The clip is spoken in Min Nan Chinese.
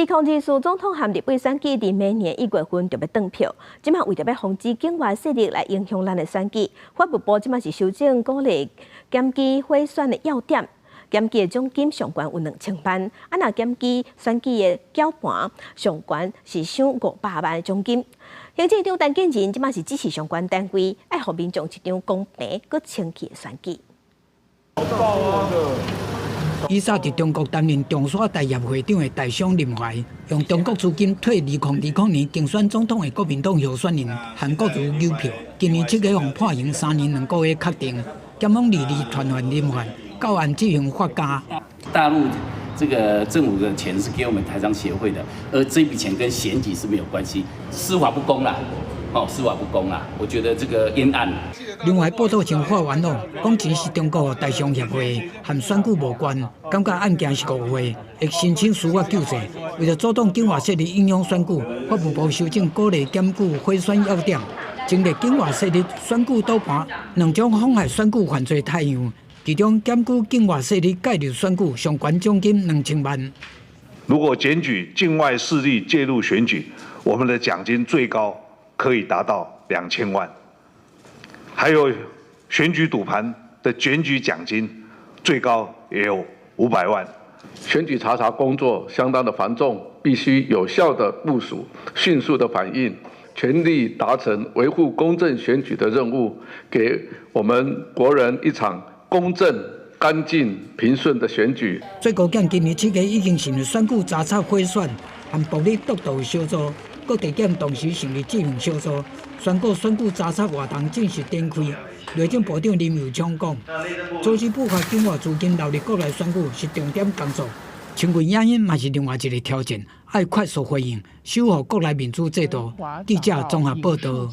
2024總統和立委選舉佇明年1月份就欲斷票，這馬為著欲防止境外勢力來影響咱的選舉，法務部這馬是修正鼓勵檢舉賄選的要點，檢舉的獎金上懸有2000萬，啊若檢舉選舉的攪盤上懸是賞500萬的獎金。行政院長陳建仁這馬是指示相關單位，愛予民眾一場公平閣清氣的選舉。以早佇中國擔任長沙大業會長的台商林懷，用中國資金替2020年競選總統的國民黨候選人韓國瑜扭票，今年7月予判刑3年2個月確定，檢方二二傳喚林懷到案執行發監。大陸這個政府的錢是給我們台商協會的，而這筆錢跟選舉是沒有關係，司法不公啦，哦，司法不公啦，我覺得這個冤案。另外，報道向法院講，講錢是中國台商協會，和選舉無關，感覺案件是誤會，會申請司法救濟。為著阻擋境外勢力影響選舉，法務部修正鼓勵檢舉賄選要點，增列境外勢力選舉賭盤兩種妨害選舉犯罪態樣，其中檢舉境外勢力介入選舉，上懸獎金2000萬。如果檢舉境外勢力介入選舉，我們的獎金最高可以達到2000萬。還有選舉賭盤的檢舉獎金最高也有500萬。選舉查查工作相當的繁重，必須有效的部署、迅速的反應，全力達成維護公正選舉的任務，給我們國人一場公正、乾淨、平順的選舉。最高檢今年7月已經成立選舉查冊賄選和暴力督導小組，各地檢同時成立執行小組，宣告選舉查冊活動正式展開。內政部長林右昌講，阻止不法境外資金流入國內選舉是重點工作。新聞影音嘛是另外一个挑戰，愛快速回應，守護國內民主制度。記者綜合報道。